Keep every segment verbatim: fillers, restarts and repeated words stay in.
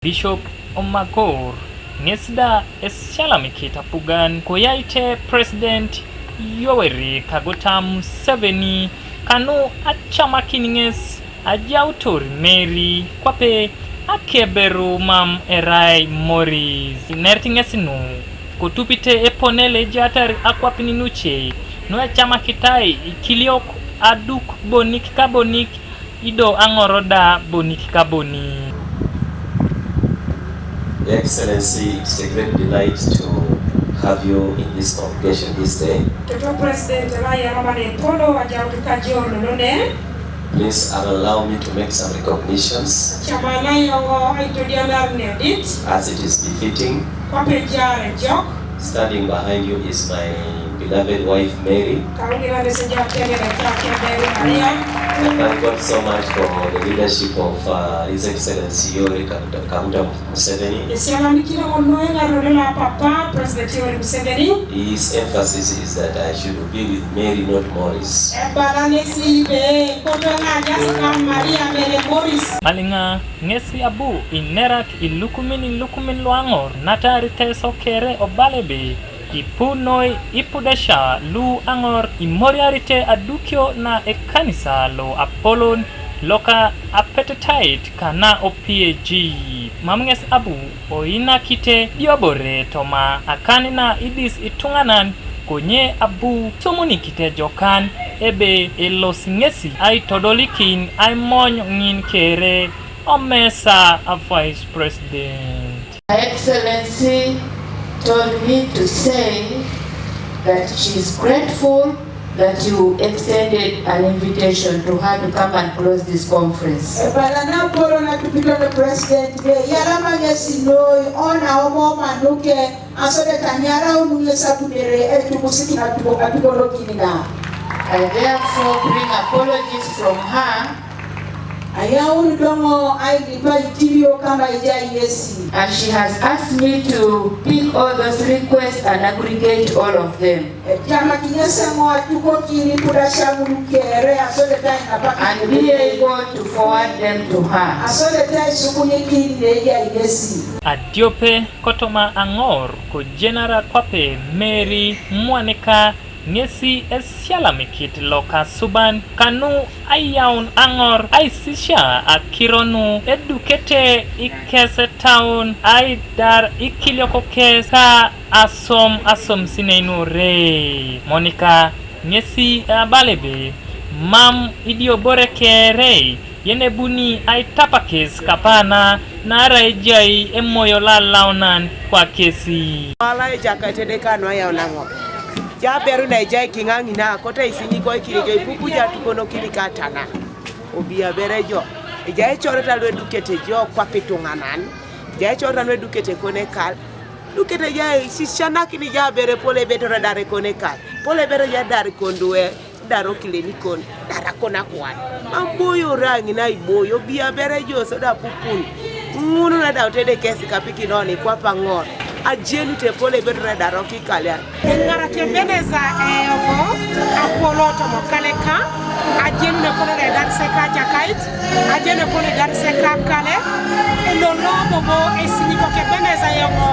Bishop Omagor ŋes da esialamikit apugan koyaite President Yoweri Kaguta Museveni kanu acamakin ŋes ajautor Mary kwape akeberu mam erai Morris. Inerit ŋes nu kotupite epone lo ejaatar akwapin nuce nu ecamakitai ikiliok aduk bonik kabonik ido aŋor da bonik kaboni. Your Excellency, it's a great delight to have you in this congregation this day. Toto President la yarama ne polo ajaw tu kajor lolo ne. Please allow me to make some recognitions. Chama la yongo ay to dialar ne dit. As it is befitting. Kwa pe jare jok. Standing behind you is my beloved wife Mary. Kaungira ne seja kene ne kake Mary Maria. I thank God so much for the leadership of uh, His Excellency Yoweri Kaguta Museveni. Esialamikira onoe la rolela papa President Yoweri Museveni. His emphasis is that I should be with Mary, not Morris. Ebala nesi be koto na jasi kam Maria mele Morris. Maliŋa ŋesi abu inerak ilukumin ilukumin luaŋor natar Teso kere obala ebe ipu noi ipudesia lu aŋor imoriarite adukio na ekanisa lo apolon loka apetetait kana o P A G. Mam ŋes abu oinakite diobore toma akan na idis ituŋanan konye abu somunikite jokan ebe elosi ŋesi aitodolikin aimony ŋin kere omesa a Vice President. Her Excellency told me to say that she is grateful that you extended an invitation to her to come and close this conference. Ebala na polo na tupito na President be yara manyesi noi ona omo manuke asode tanyara ununge sapudere etukusiki na tuko katukolo kinina. I therefore bring apologies from her. Ayaun doŋo ailipa itilio kama ejai yesi. And she has asked me to pick all those requests and aggregate all of them. Ejamaki ŋes eŋo atukokini kudasia ŋun kere asodete ainapaki. And be able to forward them to her. Asodete aisukunyikini neejai ŋesi. Adiope kotoma aŋor kojenara kwape Mary Mwanika ŋesi esialamikit lokasuban kanu ayaun aŋor aisisia akiro nu edukete ikesetaun aidar ikiliok kes ka asom asomisinei nuore. Monika ŋesi abala ebe mam idiobore keerei yenebuni aitapakis kapana naarai ejai emoyo lalaunan kwakesi. Bala ejakait Edeke nu ayaun aŋor. Jaberu na ejai kiŋa ŋina kote isinyikoikini jo ipupu jatukonokini katana. Obiabere jo ejai ecoreta luedukete jo kwape ituŋanan. Ejai ecoreta luedukete konekal. Lukete ejai isisianakini jo abere pole ebetore edar konekal. Pole ebere jo edar konduwe. Daro kilenikon dara kona kuan. Amboyo rangi na iboyo bia bere jo soda pupun. Ŋunu na dautede kesi kapikinoni kwapa ŋor. Ajenu te pole bedo na daro kikalia. Eŋarake Ebeneza eoŋo apolo tomo kaleka. Ajenu ne polo ne dariseka jakait. Ajenu ne polo ne dariseka kale. Elolo bobo esinyiko ke Ebeneza eoŋo.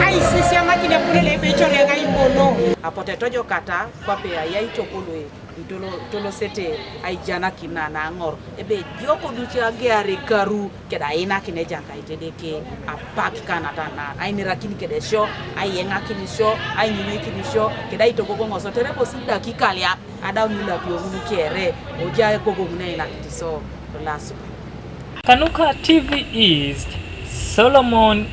Aisisiamakin epone le ebeicor eŋa ibono. Apotu etojokata kwape ayai tokoloe. Itolosete aijanakin na naŋor ebe ejok duce agear ekaru keda ainakin Ejakait Edeke apak kanata na ainerakin keda sio, aiyeŋakin sio, ainyunyuikin sio, keda aitogogoŋ osotere bosi dakika liap adaun ilapio ŋun kere oja ekogoŋun ainakit so lasuba. Kanuka T V East, Solomon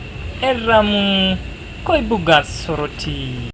Eramu, koibuga Soroti.